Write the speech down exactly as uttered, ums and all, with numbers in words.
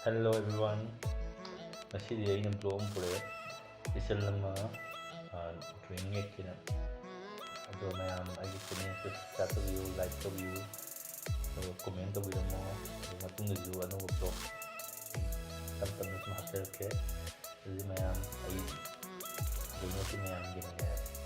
Hello everyone, ꯉꯁꯤꯗꯤ ꯑꯩꯅ vlog ꯑꯃ ꯄꯨꯔꯛꯑꯦ, ꯏꯆꯜ ꯑꯃ ꯗ꯭ꯔꯣꯌꯤꯡ ꯌꯦꯛꯀꯦꯅ꯫ ꯑꯗꯣ ꯃꯌꯥꯝ ꯑꯩꯒꯤ channel subscribe ꯇꯧꯕꯤꯌꯨ, like ꯇꯧꯕꯤꯌꯨ, ꯑꯗꯨꯒ comment ꯇꯧꯕꯤꯔꯝꯃꯣ꯫ ꯑꯗꯨ ꯃꯇꯨꯡꯗꯁꯨ ꯑꯅꯧꯕ vlog ꯇꯞ ꯇꯞꯅ ꯁꯨꯝ ꯍꯥꯞꯆꯔꯛꯀꯦ꯫ ꯑꯗꯨꯗꯤ ꯃꯌꯥꯝ ꯑꯩ ꯌꯦꯡꯉꯁꯤ ꯃꯌꯥꯝ ꯌꯦꯡꯃꯤꯟꯅꯔꯁꯤ꯫